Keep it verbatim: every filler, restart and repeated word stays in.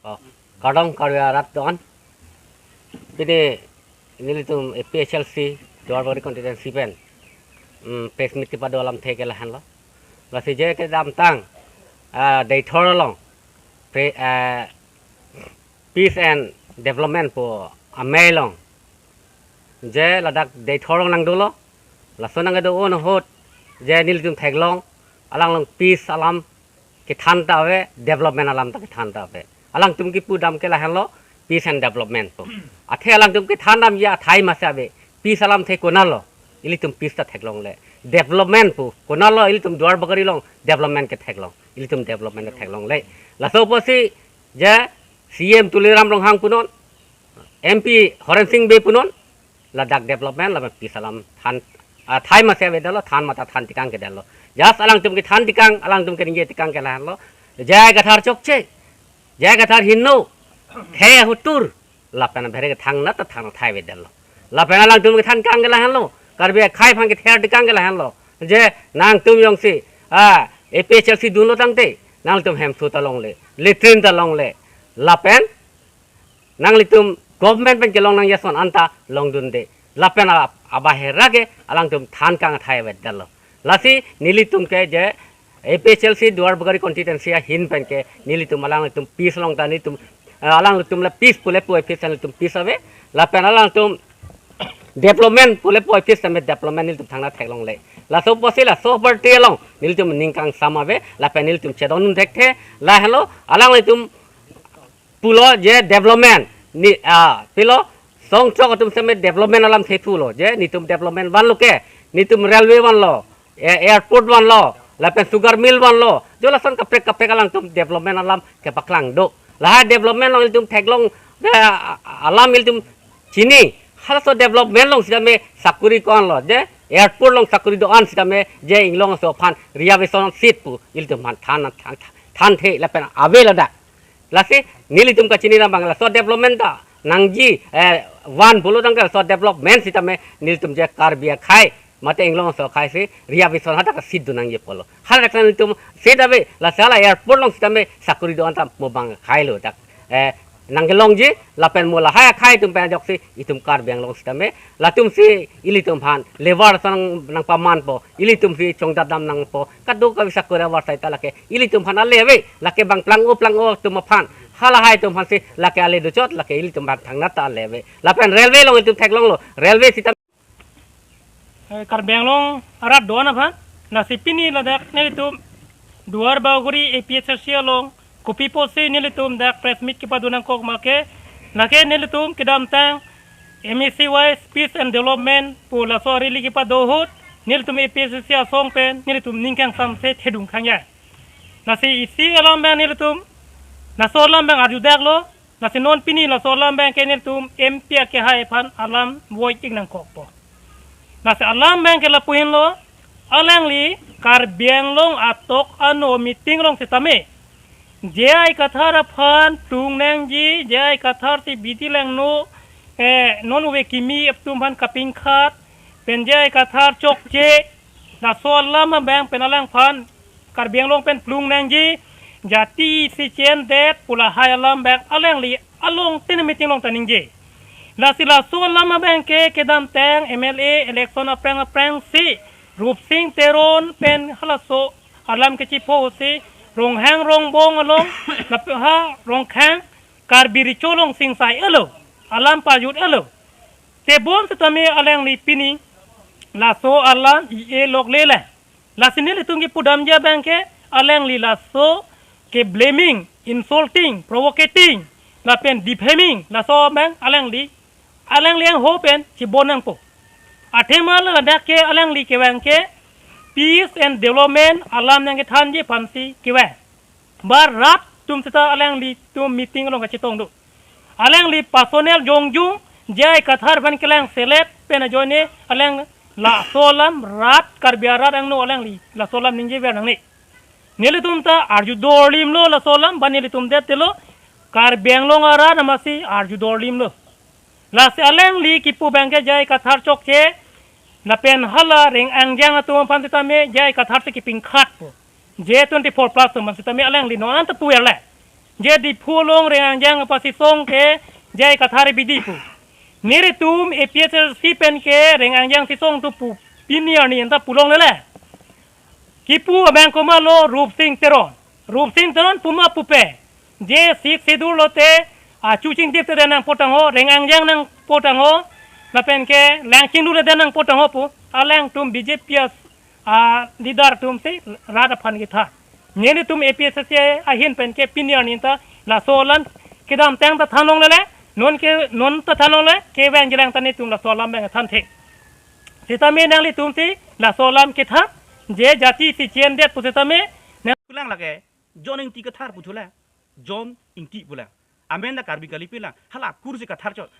Oh, kardom karya rat don. Pini nelitum A P H L C Duarbagori constituency pen, mm, press meet kepado alamthe ke lahenlo. Lasi je kedamtang, ah, Deithor along, pre-, ah, peace and development pu amei along je ladak Deithor along nangdolo. Laso nangkedo-an ahut je nelitum theklong, alang along peace alam kethan ta ave, development alam ta kethan ta ave. Alangtum kipudam ke lahenlo, peace and development pu. Athe alangtum kethan damji athai masi ave, peace alamthe konatlo, ilitum peace ta theklongle. Development pu konatlo, ilitum Duarbagori along development ketheklong, ilitum development ta theklongle. Laso apotsi je C M Tuliram Ronghang punon, M P Horen Sing Bey punon, ladak development lapen peace alam than, ah, athai masi avedetlo, than mate than tekang kedetlo. Just alangtum kethan tekang, alangtum keningje tekang ke lahenlo. J I Kathar chokche, J I Kathar hingno, khei ahut tur, lapen bhere kethang nat ta thang athai avedetlo. Lapen alangtum kethan tekang ke lahenlo, Karbi akhei aphan kether tekang ke lahenlo. Je nangtum jongsi, ah, A P H L C dunlo tangte, nangtum hemso ta longle, latrine ta longle, lapen nanglitum government pen kelong nangji ason anta longdunde. Lapen a-, abahera ke alangtum than tekang athai avedetlo. Lasi nelitum ke je A P H L C Duarbagori constituency ahin pen ke nelitum alanglitum peace along ta nelitum, eh, alanglitum le peace pule pu peace, nelitum peace ave. Lapen alangtum development pule pu peace tame development nelitum thangta theklongle. Laso apotsi laso party along nelitum ning kangsam ave. Lapen nelitum chedondun thekthe. Lahenlo alanglitum pulo je development ni, ah, pilo songchok atum seme development alamthe pulo, je netum development vanlo ke, netum railway vanlo, a-, airport vanlo, lapen sugar mill vanlo, jo lason kaprek kaprek alangtum development alam kepaklang do. Lahai development along ilitum theklong, eh, alam ilitum chini, halaso development along sitame sakuri ko-anlo, je airport along sakuri do-an sitame, je inglong aso aphan reservation seat pu ilitum aphan than, than, thanthe lapen ave ladak. Lasi nelitum kachini abang laso development ta nangji, eh, van pulo tangte laso development sitame nelitum je Karbi akhei mate inglong aso akhei si reservation hadak seat do nangji pulo. Haladak nelitum seat ave, lasi hala airport along sitame sakuri do-an ta mo bang akhei lo dak, eh, nangkelongji, lapen mo lahai akhei atum pen ajoksi itum Karbi Anglong sitame, latumsi ilitum aphan lever ason nang, nangpamanpo, ilitumsi chongdat dam nangpo, kadokave sakuri avarsai ta lake ilitum aphan ale ave, lake bang plang-o plang-o atum aphan, halahai atum aphansi lake ale dochot, lake ilitum aphan thangnat ta ale ave. Lapen railway along itum theklonglo, railway sitame, eh, Karbi Anglong arat do-an aphan, lasi pini ladak nelitum Duarbagori A P H L C along kopi apotsi nelitum dak press meet kepado nangkok ma ke, lake nelitum kedamtang M A C wise peace and development pu laso a-rally kepado ahut, nelitum A P H L C asong pen nelitum ning kangsamse thedung khangya. Lasi isi alam abang nelitum laso alam abang arjudaklo, lasi non pini laso alam abang ke nelitum M P akehai aphan alam voi ik nangkokpo. Lasi alam abang ke lapu henlo, alangli Karbi Anglong atok ano meeting along sitame J I Kathar aphan plung nangji, J I Kathar si bidi langno, eh, non ove kimi atum aphan kapingkhat, pen J I Kathar chokche, laso alam abang pen alangphan Karbi Anglong pen plung nangji, jati isi chendet pu lahai alam abang alangli along tin meeting along ta ningje. Lasi laso alam abang ke kedamtang M L A election aphrang aphrangsi Rupsing Teron pen halaso alam kechipho si Ronghang Rongbong along lapen ha Rongkhang Karbi Recho along singsai elo, alam pajut elo. Tebon sitame alangli pini laso alam i-e lokle le. Lasi nelitum kepudamji abang ke alangli laso ke blaming, insulting, provocating, lapen defaming, laso abang alangli, alangli angho pen chibon nangpo. Athema ladak ke alangli kevang ke peace and development alam nangkethanji aphansi kevang. Ba rat atum seta alanglitum meeting along kachetong do. Alangli personal jongjung, J I Kathar aphan kelang selet pen ajoine alang laso alam rat Karbi arat angno alangli laso alam ningjever nangne. Nelitum ta arju dorlimlo laso alam, ba nelitum det telo, Karbi Anglong arat amatsi arju dorlimlo. Lasi alangli kipu abang ke J I Kathar chokche, lapen hala Reng Angjang atum aphan sitame J I Kathar si kepingkhatpo. J twenty-four plus atum aphan sitame alangli non anta puverle. Je Diphu along Reng Angjang apasisong ke J I Kathar bidi pu. Nelitum A P H L C pen ke Reng Angjang sisong tu pu pini arni anta pu longle le. Kipu abang komatlo, Rupsing Teron. Rupsing Teron pu ma pupe, je Sixth Schedule lote, a, Chuchingtip te nangpo tangho, Reng Angjang nangpo tangho, lapen ke Langchinglu te nangpo tangho pu, alangtum B J P as, a, leader atum si rat aphan kethan. Nelitum A P H L C ahin pen ke pini arni ta laso alam kedamtang ta than longle le, non ke, non ta than longle, kevangjilang ta nelitum laso alam abang thanthe. Sitame nanglitum si laso alam kethan, je jati si chiendet pusitame nang pulang lake, John Ingti Kathar puthulang, John Ingti pulang. Amen ta Karbi kali pilang, hala kursi Kathar chot.